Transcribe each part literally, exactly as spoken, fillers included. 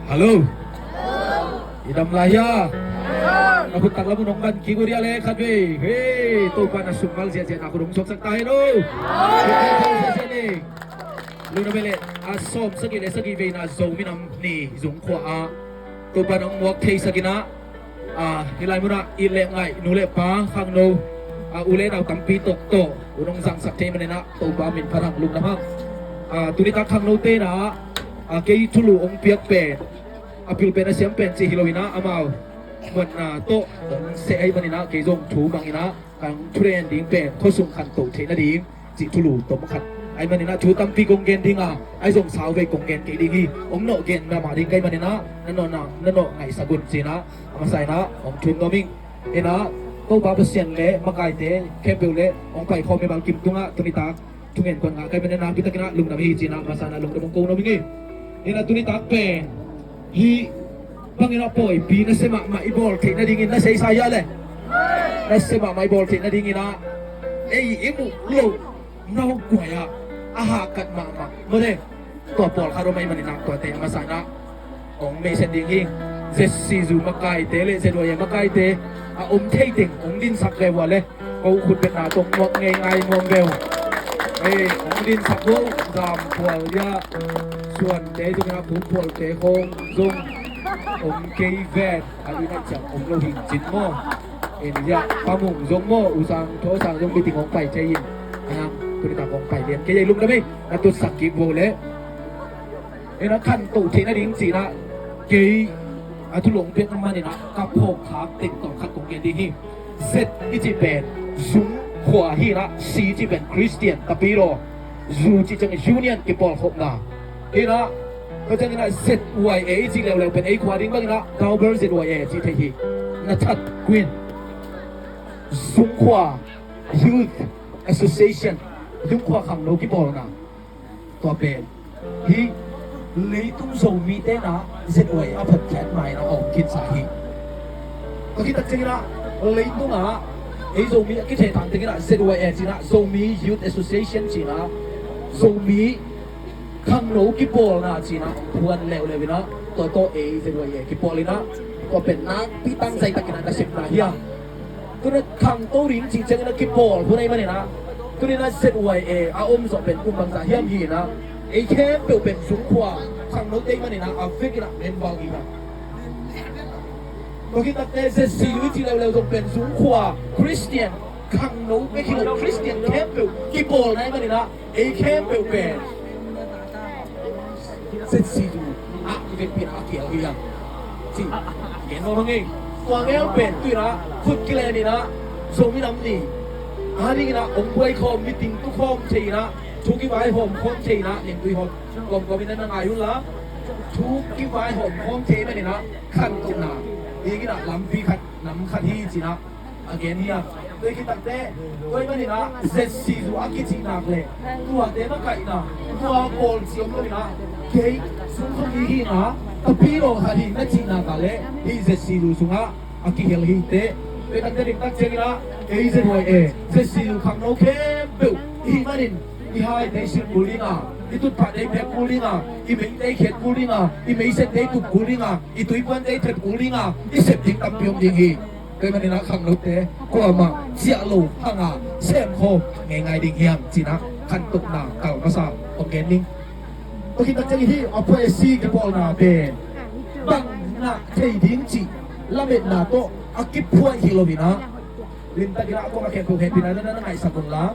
Hallo. I dam lai hia? Na khut taklam un hong ban kik uh dia le khat vei. Hei, Topa na summal ziahziah na khut hong suaksak ta hen aw. Lungdam hi. A sawm sagih le sagih veina Zomi Nam Ni Zung khua ah Topa na hong muak theisak in ah, a, hih lai munah it le ngaih, nu le pa, khangno, a, u le nau tampi tawh tawh un hong zangsak thei manin ah Topa min phat hang, lungdam hang. A, tuni tak khangnote in ah, a, kei thulu hong piak pen, a pil pen a siam pen cih hi lo in ah, amau muanna tawh hong seh ahih manin ah kei zong thu mang in ah, ka hong thugen ding pen khuasung khanto theih nading cih thulu tom khat ahih manin ah thu tampi kong gen ding a, ahi zong sau vei kong gen kei ding hi. Hong nawh gen mahmah ding ka hih manin ah na nawh, na, na nawh ngaihsak un ci-in ah a masa in ah hong thum nuam ing. In ah Topa Pasian le makaite khempeuh le hong paikhawm mimal kim tungah tuni tak thungen kuan ngah ka hih manin ah nakpi takin ah lungdam hi ci-in ah a masa in ah lungdam hong ko nuam ing. In ah tuni tak pen hih bangin ah pawipi nasia mahmah i bawl theih nadingin na seisa hia le? Nasia mahmah i bawl theih nadingin ah ei i muh loh na hong kuai ah a hahkat mahmah mawte. Tua pawlkhat om ahih manin ah tuate a masa in ah hong meisen ding hi. Z C U makaite le Z Y A makaite a om thei teng hong dinsak ve uh a le, ko khut betna tawh muak ngei ngai nuam ve uh. Ei, hong dinsak uh, Zam Phual, Suante, tua Phu Phualte khawng zong om kei ven, a i nai ciang om lo hi cin maw. En ya, Pa Mung zong maw, U Sang Tho Sang zong meeting hong pai thei in. Ahang, tuni tak hong pai lian kei, lungdam ei, na tutsak kik vo le. En a khanto theih nading ci-in ah kei a thulu hong piak manin ah ka phawk khak teng tawm khat kong gen ding hi. Z i cih pen Zung khua hi in ah, C i cih pen Christian, tapidaw, U cih ciang Union, kipawlkhopna hi in ah, tua ciangin ah Z Y A i cih leuleu pen ei khua ding bangin ah Double Z Y A cih thei hi. Na that, Queen, Zung khua Youth Association, Zung khua khangno kipawlna. Tua pen hih leitung Zomite in ah Z Y A a phatkhiat ma-in ah a om khinsa hi. Tua khit tak ciangin ah leitungah ei Zomi a kithehthang tengin ah Z Y A ci-in ah, Zomi Youth Association ci-in ah, Zomi khangno kipawlna ci-in ah phuan leuleu in ah, tua tawh ei Z Y A kipawl in ah, tua pen nakpi tangzai takin ah nasepna hi a. Tuni khangto ding cih ciangin a kipawl hun ahih manin ah, tuni in ah Z Y A a om zawh pen kum bangzah hiam hi in ah, ei khempeuh pen Zung khua khangnote ahih manin ah a vekin ah member hi a. Tua khit takteh Z C U i cih leuleu zong pen Zung khua Christian khangno bek hi lo, Christian khempeuh kipawlna ahih manin ah ei khempeuh pen Z C U ah i vekpi in ah a kial hi a. Ci gen nuam hang ei. Tua ngel pen tu in ah khut kilen in ah Zomi Nam Ni a dingin ah hong buai khawm, meeting tu khawm thei in ah, thu kivaihawm khawm thei in ah, nengtui hawm kawmkawm in ah na ngai un la, thu kivaihawm khawm thei manin ah khantohna dingin ah lampi khat, nam khat hi ci-in ah a gen hi a. Tua khit takteh, tua ahih manin ah Z C U a kicih nak leh tuate makaihna, tua pawl ci om lo in ah, kei Zung khua mi hi in ah, tapidaw khat hi na cih nak leh hih Z C U sungah a kihel hi teh. Tua khit takteh ding tak ciangin ah ei Z Y A, Z C U khangno khempeuh i hih manin i haite i silh kul ding a, i tutphahte i piak kul ding a, i meite i khiat kul ding a, i meisette i tup kul ding a, i tuipuante i thep kul ding a, i sep ding tampi om ding hi. Tua ahih manin ah khangnote kuamah ciah lo hang a semkhawm ngeingai ding hiam ci-in ah khantohna kal masa hong gen ning. Tua khit tak ciangin hih a phuai a si kipawlna pen bang ngah thei ding cih lametna tawh a kiphuai hi lo in ah, limtakin ah a kong a khempeuh hehpihna na na ngaihsak un la.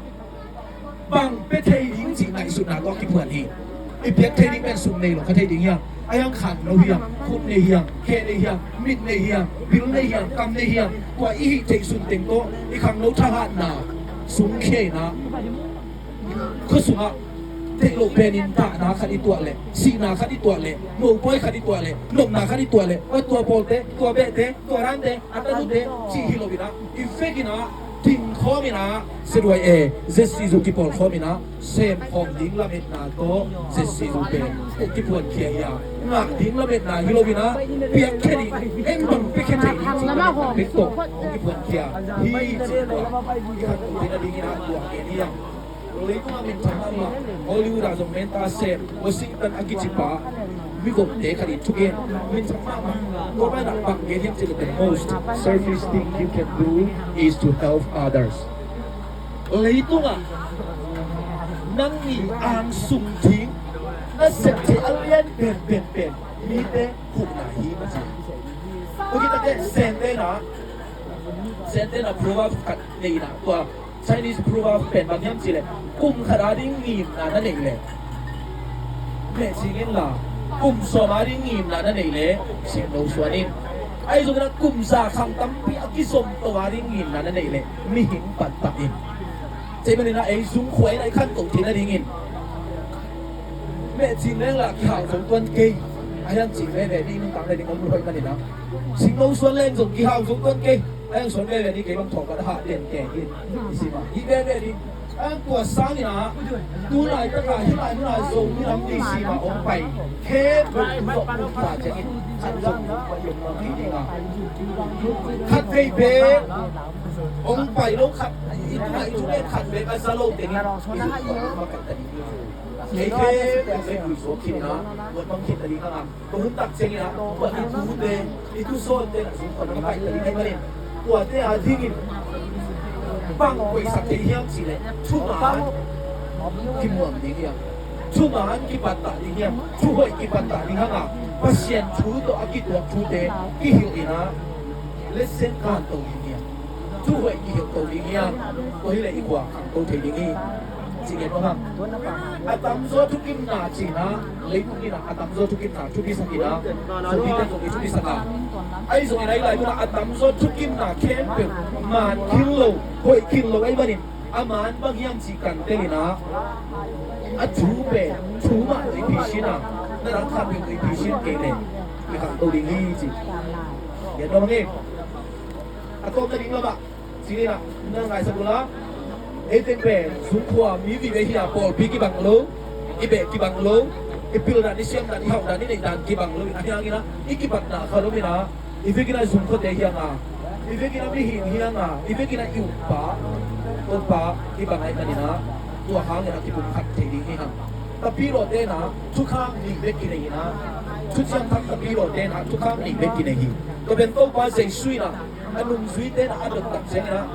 Bang pia thei ding cih ngaihsutna tawh a kiphuan hi. I piak thei ding pen sum nei lo kha thei ding hiam? A hiang khan lo hiam? Khut nei hiam? Khe nei hiam? Mit nei hiam? Bil nei hiam? Kam nei hiam? Tua i hih theih sun teng tawh i khangno thahatna sungkhia in ah, khua sungah theih loh penin dahna khat i tuah leh, sihna khat i tuah leh, mopawi khat i tuah leh, nopna khat i tuah leh, tua pawlte, tua behte, tua dante, a tanute cih hi lo in ah, i vekin ah dingkhawm in ah, Z Y A, Z C U kipawl khawm in ah, semkhawm ding lametna tawh Z C U pen hong kiphuankhia hi a, ngah ding lametna hi lo in ah, piakkhia ding, en bang piakkhia thei ding cih lametna pen tawh hong kiphuankhia hi cih tua i khat ute na dingin ah tua gen hi a. Leitung a minthang mahmah, Hollywood ah zong menta sem, Washington a kicipa, Mi vomte khat in thugen min thak mahmah. Tua banah bang gen hiam cih leh, the most selfish thing you can do is to help others. Leitungah nang i angsung ding na sep theih a lian penpen pen mite huhna hi, na ci. Tua khit teh Sente in ah, Sente in ah proverb khat nei in ah, tua Chinese proverb pen bang hiam cih leh, kum khat a ding ngimna na neih leh, mehcing in la, kum sawm a ding ngimna na neih leh, singno suan in. Ahi zongin ah kum za khang tampi a kizom to a ding ngimna na neih leh, mihing pattah in. Tua ahih manin ah ei zungkhua in ah i khantoh theih nadingin, mehcing leng la kihau zo tuan kei, a hiang cih veve ding nuntak nading om lua ahih manin ah, singno suan leng zong kihau zo tuan kei, a hiang suan veve ding, kei bang thawh ka hah den kei hi, i ci mah hi veve ding. A hiang tua sangin ah, tu laitak ah hih lai mun ah Zomi lam ni ci mah hong pai khempeuh tu zawh kum ta ciangin, khat zong hong pai lo mah hi ding a, khat vei bek hong pai lo, khat i tu, i tu pen khat bek a za lo teng in i zungkhua makaih ta ding hi. Ei khempeuh ei guisuak khin in ah, guat bang khin ta ding hang a, tua hun tak ciangin ah tua i tute, i tuzawnte in ah zungkhua makaih ta ding ahih manin, tuate a dingin bang koihsak thei hiam cih leh, thuman kimuang ding hiam, thuman kipattah ding hiam, thuhoih kipattah ding hang a, Pasian thu tawh a kituak thute kihilh in ah, letsen kanto ding hiam, thuhoih kihilh to ding hiam, tua hi leh i khua khangto thei ding hi, ci ngen nuam hang. A tamzaw thukimna ci in ah, leitung in ah a tamzaw thukimna thupisak in ah, sawmpi ten zong i thupisak a, ahi zongin ah hih lai mun ah a tamzaw thukimna khempeuh man khin lo, hoih khin lo ahih manin, a man bang hiam cih kan tel in ah, a thu pen thu mah tawh i phisin a, na dang khat peuh tawh i phisin kei leh, i khangto ding hi, ci. Ngen nuam hang e. A tawpna ding lamah, ci ni in ah, na ngaisak uh la, ei teng pen zungkhua mi vive hi a, pawlpi kibang lo, i beh kibang lo, i pildan, i siamdan, i hauhdan, i neihdan kibang lo in, a hiangin ah i kipatna khat om in ah, i vekin ah zungkhuate hi hang a, i vekin ah mihing hi hang a, i vekin ah i ukpa, Topa kibang ahih manin ah, tua hangin ah kipumkhat thei ding hi hang. Tapilawte in ah thukham nih bek kinei in ah, Thuciam Thak tapilawte in ah thukham nih bek kinei hi. Tua pen Topa Jesu in ah a nungzuite in ah a dot tak ciangin ah,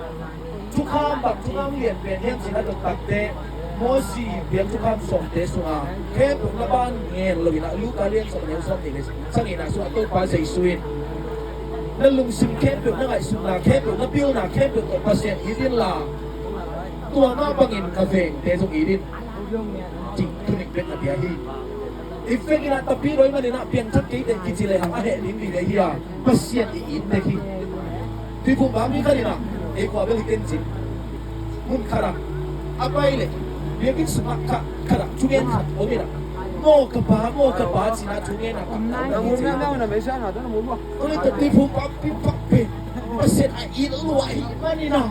thukham bang thukham lian pen hiam ci in a dot tak teh, Moses piang thukham sawmte sungah khempeuh na ban ngen lo in ah, Luka lian sawm, a neu sawmnih le sagihna sungah Topa Jesu in, na lungsim khempeuh, na ngaihsutna khempeuh, na pilna khempeuh tawh Pasian it inla, tua mah bangin na vengte zong it in, cih thu nih bek na pia hi. I vekin ah tapidaw ahih manin ah piangthak kei teh kici lehang a heh ding vive hi a, Pasian i it tek hi. Tuiphumpa mi khat in ah, ei khua bel hi kei cin, mun khat ah a pai leh, biakinn sungah khat, khat ah thungen khat om in ah, maw ka pa, maw ka pa ci in ah thungen ah, ka pa, ka pa ci in ah. Tua leh tawh Tuiphumpa pi pak pen, Pasian a it lua ahih manin ah,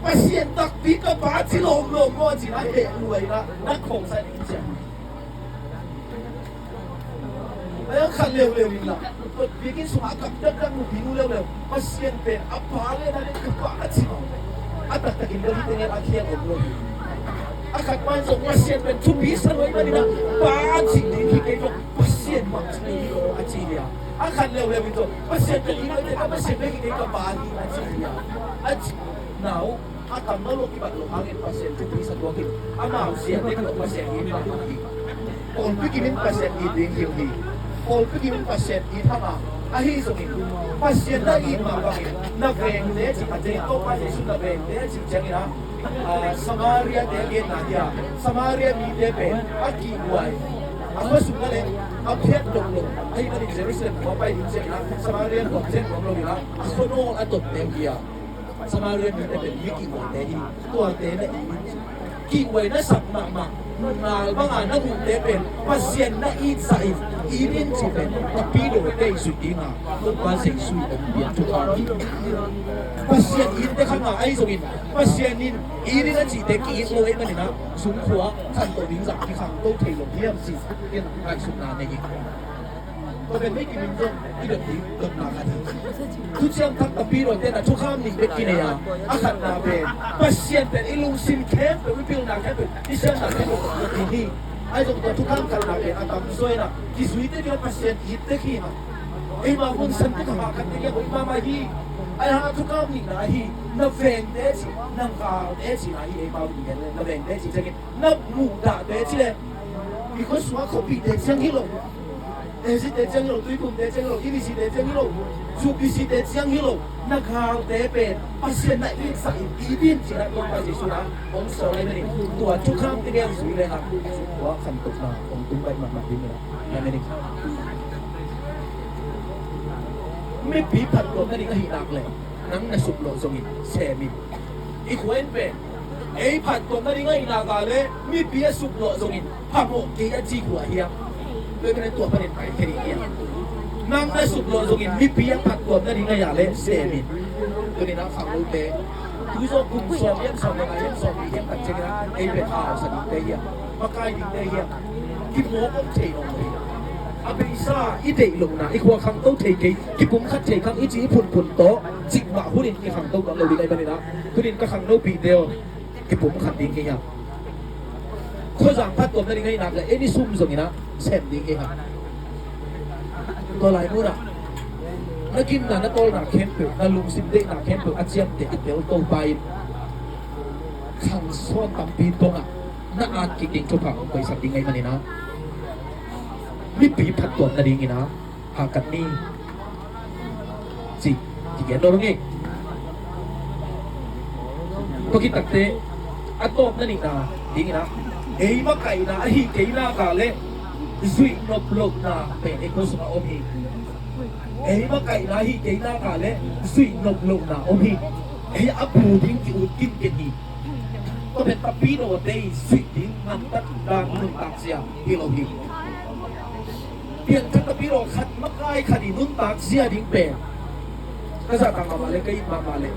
Pasian takpi ka pa ci lawmlawm maw ci in ah heh lua in ah, na khawngsa ding ciang. A khat leuleu in la, biakinn sungah a kap dakdak nupi nu leuleu, Pasian pen a pa le na le ka pa a ci mah. A taktakin bel hih teng a khial om lo hi. A khat mah in zong Pasian pen thupi sa lua ahih manin ah, pa a ci ding hi kei zong, Pasian mah ci ding hi lo a ci hi a. A khat leuleu in zong Pasian pen hi lo te ka, Pasian bek hi kei, ka pa hi a ci hi a. A ci nau a kammal uh kibat loh hangin Pasian thupi sa tuak in, amau siat ding lo Pasian it mahmah hi. Pawlpi kim in Pasian it ding hi hi. Pawlpi kim in Pasian it hang a, ahi zongin Pasian na it mah bangin na vengte cih a, Topa Jesu na vengte cih ciangin ah, ah, Samaria te genna hi a, Samaria mite pen a kihhuai, a khuasung na leh a phiat dong lo ahih manin Jerusalem khua pai ding ciangin ah Samaria khua phiat dong lo in ah, a khuanawl a dot deuh hi a. Samaria mite pen mi kihhuaite hi, tuate na it in, kihhuai na sak mahmah, ngal banga na muhte pen Pasian na it zah in, it in cih pen tapidawte i zuih dinga Topa Jesu in hong piak thukham hi. Pasian it tek hang a, ahi zongin Pasian in it in a cihte ki-it lo ahih manin ah, zungkhua khantoh ding zah kikhangto thei lo hiam cih in ngaihsutna nei hi. Tua pen mei kim in zong i dot ding dotna khat hi. Thuciam Thak tapidawte in ah thukham nih bek kinei a, a khatna pen Pasian pen i lungsim khempeuh, i pilna khempeuh, i siamna khempeuh tawh i it hi. Ahi zong tua thukham khatna pen a tamzaw in ah kizuite ding a Pasian it tek hi hang. Eima hun san tek a hah khat tek hiam, eima mah hi. Ahi hang a thukham nihna ahi, na vengte cih, na galte cihna hi. Eima hun gen le na vengte cih ciangin na muhdahte ci le, i khua sungah khuapihte ciang hi lo, Ezite ciang hi lo, Tuiphumte ciang hi lo, Ibisite ciang hi lo, Zubisite ciang hi lo, na galte pen Pasian na itsak in it in cih na Topa Jesuh na hong sawl lai manin, tua thukham teng zui le hang tua khantohna hong tung baih mahmah ding hi na. Amen. Mipi phattuam nading ahih nak leh nang na suplawh zongin sem in. I khua in pen ei phattuam nading ahih nak leh mipi a suplawh zongin phamawh kei a ci khua hiam? Tua pen tua panin pai kei ding hiam? Nang na suplawh zongin mipi a phattuam nading ahih leh sem in. Tuni na khangnote, tu zawh kum sawm hiam, sawm le nga hiam, sawm nih hiam khat ciangin ah ei pen a hausa dingte hiam, makai dingte hiam, kimawk om thei nawn lo hi. A beisa i deih lohna, i khua khangto thei kei, kipumkhat thei khang i ci i phunphun tawh cikmah hunin i khangto tuan lo ding ahi manin ah, tunin ka khangnopihte aw, kipumkhat ding hi hang. Khuazang phattuam nading ahih nak leh ei ni sum zongin ah sem ding hi hang. Tua lai munah na gimna, na tawlna khempeuh, na lungsim deihna khempeuh a ciamteh a tel Topa in khangsawn tampi dongah na at kik ding thupha hong koihsak ding ahi manin ah, mipi phattuam nadingin ah hahkat ni cih kigen nawn lo ngei. Tua khit takteh a tawpna nihna dingin ah, ei makaihna ahih kei nak leh zuih nop lohna pen ei khua sungah om hi. Ei makaihna ahih kei nak leh zuih nop lohna om hi. Ei a bu ding ki-ut kinken hi. Tua pen tapidawte i zuih ding ngamtat dan nuntakzia hi lo hi. Piangthak tapidaw khat, makai khat i nuntakzia ding pen ka zahtak mahmah le ka it mahmah le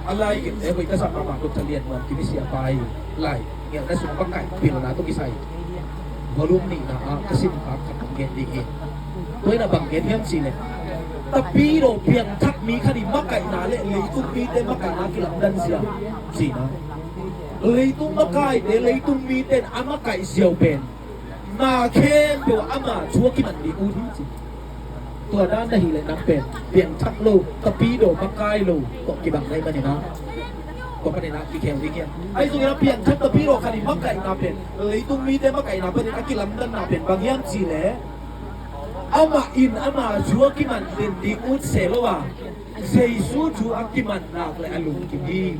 a lai kipte hoih ka zah mahmah Doctor Lian Muan Kim i siapa i lai ngelhna sung makai pilna tawh kisai volume nihna ah ka simkhak khat hong gen ding hi. Tua in a bang gen hiam cih leh, tapidaw piangthak mi khat i makaihna le leitung mite makaihna kilamdan zia cihna. Leitung makaite, leitung mite in a makaih ziau pen na khempeuh ah ama thu a kiman ding ut hi ci. Tua dan na hih leh nang pen piangthak lo, tapidaw makai lo tawh kibang na hih manin ah, tua panin ah kikhel ding hiam? Ahi zongin ah piangthak tapidaw khat i makaihna pen, leitung mite makaihna panin a kilamdanna pen bang hiam cih leh, amah in ama thu a kiman den ding ut se lo a, Jesu thu a kiman nak leh a lungkim hi.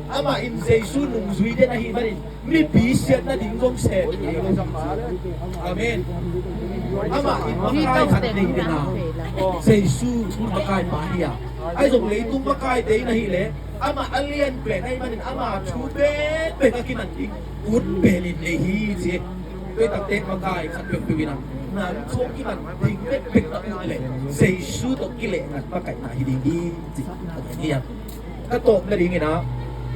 Amah in Jesu nungzui den ahih manin mipi siat nading zong sem hi lo. Amen. Amah in makai khat nei den a, Jesu makaipa hi a. Ahi zong leitung makaite in ahih leh amah a lian pen ahih manin ama thu bekbek a kiman ding ut pen in nei hi ci. Tua takte makai khat peuhpeuh in a, nang thu a kiman ding bekbek na ut leh Jesu tawh kilehngat makaihna hi ding hi ci. Ka tawpna dingin ah,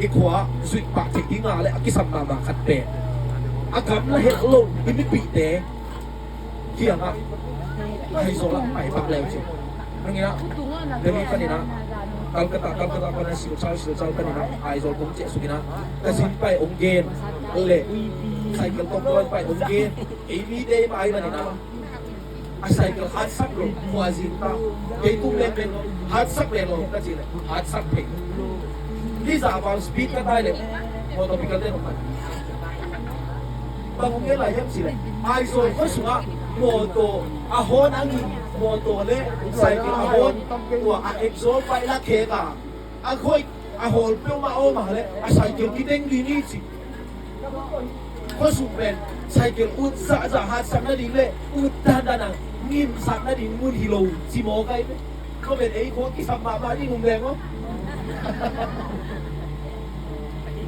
i khua zuih pah theih ding a leh a kisam mahmah khat pen, a gamla het lo i mipihte kiangah Aizawl ah pai pak leu ci. Nang in ah Delhi panin ah, Calcutta, Calcutta panin ah, Silchar, Silchar panin ah Aizawl kong ciah sungin ah ka zin pai hong gen leh cycle tawng tuan pai hong gen. Ei mite i mah ahi manin ah, a cycle hatsak lo, khuazing ta, kei tung lengmeng lo, hatsak ve lo ka cih leh hatsak thei. Hih zah val speed ka tai leh motor biakial ten hong pai. Bang hong gen lai hiam cih leh, Aizawl khua sungah motor a horn a ngim, motor le cycle a horn, tua a exhaust pipe la khek a, a hoih a hawl peuhmah a om a leh a cycle kiteng ding hi ci. Khuasung pen cycle ut zahzah hatsak nading le ut dandan a ngimsak nading mun hi lo ci mawk ahi ve. Tua pen ei khua kisam mahmah ding um leng aw.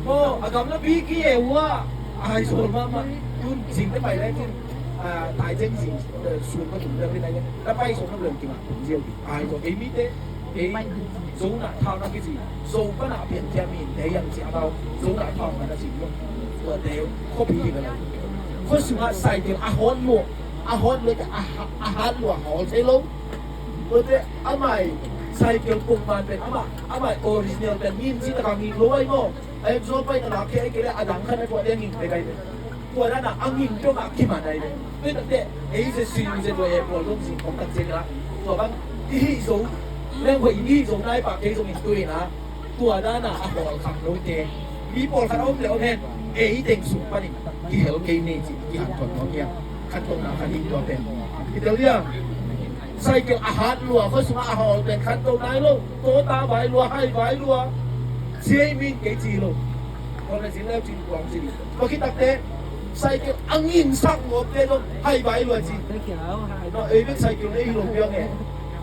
Maw, a gamla bik hi e uh a, Aizawl mahmah. Tun zingte pai leng tun, ah, tai zeng zing, eh, sun pathum deuh hi lai leng. Na pai sawm na leng kingah tung ziau ding. Aizawl ei mite, ei Zo nah thauna kici, Zo pan a piankhia mi in te hiam ci a, amau Zo nah thauna na ci lo. Tuate khuapi hi ve lo. Khua sungah cycle a horn maw, a horn leh a ha-, a hat lua hawl thei lo. Tuate amah i cycle kongman pen amah, amah i original pen ngim ci tak a ngim lo ahi maw. A exhaust pipe na lak khia ahih kei leh a dang khat na tuate ngim pek ahi ve. Tua dan a a ngim peuhmah kiman ahi ve. Tua hi takte ei ze sui ze tua e pawl zong zing kong tak ciangin ah tua bang i hih zo leng hoih i hih zo nai pah kei zongin tua in ah tua dan a a hawl kham lote mi pawlkhat a om le om hen. Ei teng sung panin kihel kei ni ci kihanthawn nuam hiam? Khantohna khat hi tua pen. Kitel dia cycle a hat lua khua sungah a hawl pen khantohna hi lo. Tawta vai lua, hai vai lua, ciei min kei ci lo. Khuan a zin leu cin kuang ci ding. Tua khit takte cycle a ngin sak ngawpte zong hai vai lua ci. No, ei bek cycle nei hi lo piang e.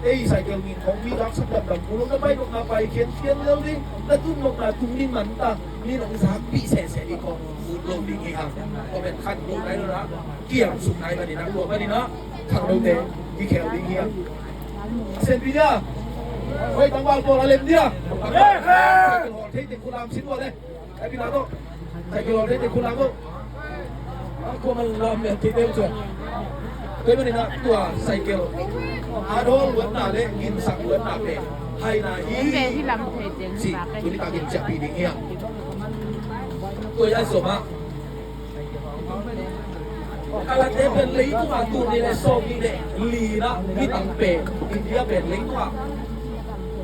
Ei cycle ngin khong mi lak sak dam dam ku lo na pai dok na pai khian khian leu ding. Na tum dok na tum ding man ta. Ni nong zak pi sese ding khong. Ut lo ding hi hang. Ko ben khan ko nai lo na. Kiam suk nai ba ni na lua ba ni na. Thang lo te. Ki khel ding hi hang. Sen pi dia. Oi tang bal ko la lem dia. Cycle hol thei te ku lam sin wa le. Ai pi na to. Cycle hol thei te khun lang ko. A khua man lam mel thei teu cua. Tei man ina tua cycle. A dol luatna le ginsak luatna pen. Hai na hi. Ente hi lam thei teng hi ci, ba kai. Tuni takin ciahpih ding hiam? Tua ya zom ah. Kalate pen leitung a tul nih le sawm nih le li na mi tam pen India pen leitung a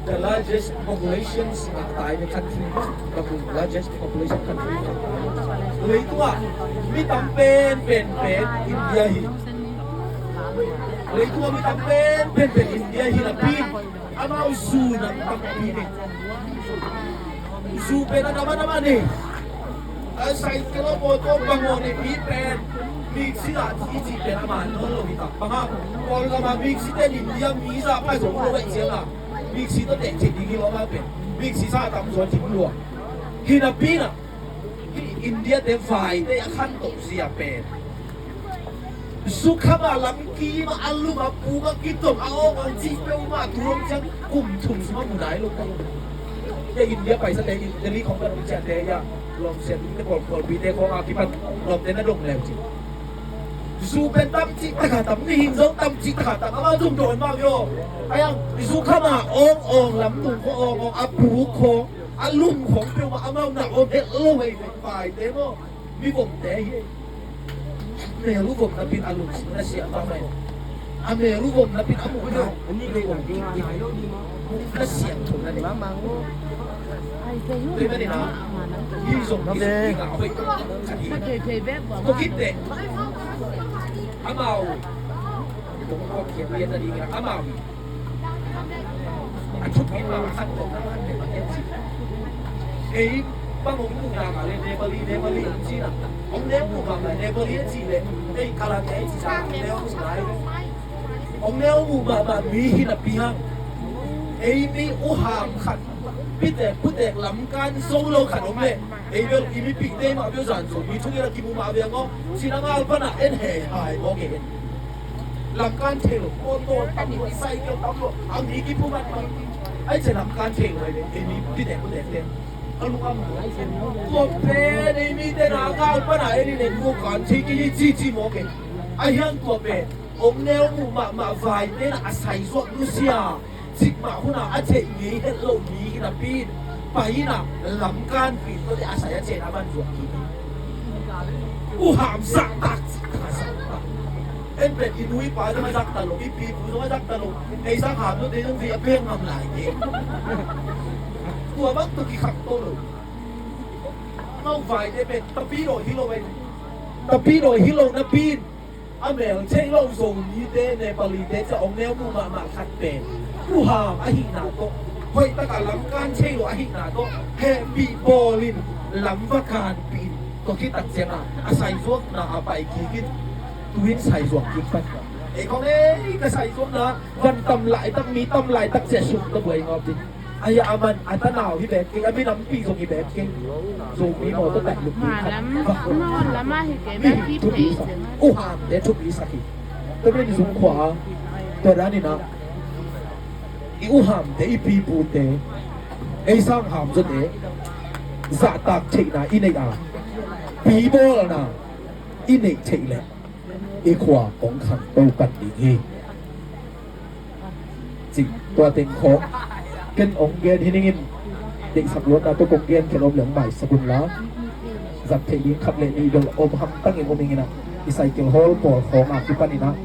the largest populations na tai ni country, the largest population country. Leitung a mi tam pen pen pen India hi. Leitung a mi tam pen pen pen India hi napi amau zu nang tampi ni. Zu pen a dama dama ni. A cycle a bawlkaw bang aw ni mi pen miksi ah i cih pen a man nawn lo hi ta. Bang hang Kawlgam ah miksi ten India mi zah pai zo lo aih ciang a miksi tawh teh cih ding hi lo amau pen miksi sa tam zaw cih lua. Hi napi na hih India te vaite a khantoh zia pen Zukham a lamkim a lum a pum a kitom a awng awng cih peuhmah tu hong ciang kum thum sung a mu nai lo ka. Te India paisa te Delhi khong kan hong ciah te ya lawmsiat te kawlkawlpi te khong a kipan lawmte na dong leu ci. Zu pen tam cih taka tam mihing zong tam cih taka tam amau zong dawn mah yo. A yang zukham a awng awng lam tung khong awng awng a puk khong a lum khong peuhmah amau na om het lo hei vaite maw. Mi vomte hi. A mel uh vom napin a lungsim na siam mahmah in. A mel uh vom napin a muhna na siam thum na nei. Tui manin a hi zong hi zong hi ngah hoih khat hi. Ko khit teh amau kong kawk khiat lian na ding a amau hi. A thupi mah a khat tawh na khat pen a kian ci. Ei bang hong muh ngakngak le Nepali, Nepali an ci na. Hong neu muh mahmah Nepali a ci le ei Kalate a ci sa hong neu muh lai. Hong neu muh mahmah mi hi napi hang. Ei mi uham khat pitek putek lamkan zo lo khat om le ei bel i mipihte mah bel zan zo mi thungin a kimu mah veng aw. Cina ngal pana en he hai mawk e en. Lamkan thei lo, motor tam lo, cycle tam lo, a mi kipu man man. Ai ce lamkan thei lo, ei mi pite ku te te. A lung am lo. Ko pen ei mi te na ngal pana ei ni ne ku kan thei ki ci ci mo ke. A hiang ko pen, ong neu mu ma ma vai te na a sai zuak lu sia. Cikmah hunah a theih ngei het loh mi hi napi in pai inah lamkanpih tuate a sai a cen a van zuak kik hi. Uham zahtak, zahtak. En pen i nu i pa zong a zakta lo, i pipu zong a zakta lo. Ei sang ham lote zong vei a peng ngam lai te. Tua bang tua kikhak to lo. Ngau vaite pen tapi lo hi lo ei. Tapi lo hi lo napi in a mel theih loh Zomite, Nepalite ca ong neu muh mahmah khat pen uham ahihna tawh, hoih takah lamkan theih loh ahihna tawh hehpih bawlin lam va kanpih in, tua khit tak ciangah a saizuakna a pai kik in, tu in saizuak kik pan. Ei khong ei ka saizuakna van tam laitak, mi tam laitak ciah sum ka buai ngawp ding. Ahi a man a tanau hi bek kei, a minampi zong hi bek kei. Zomi mawtaw taih lup ding khat. Malam, malam ahi kei, mi thupi sak. Uhamte thupi sak hi. Tua pen zung khua a tua danin ah i uhamte, i pipute, ei sang ham zawte zahtak theihna i neih a, pibawlna i neih theih leh i khua hong khangto pan ding hi. Cih tua teng khawng ken hong gen hi ningin, deihsak luatna tawh kong gen khen om le hong maisak un la. Zat theih ding khat le nih bel om hamtangin om ing in ah, i cycle hawl pawl khawng a kipan in ah,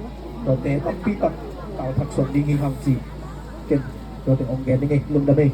tuate tampi tak kalthak suak ding hi hang ci. Ken tuate hong gen ning ei, lungdam ei.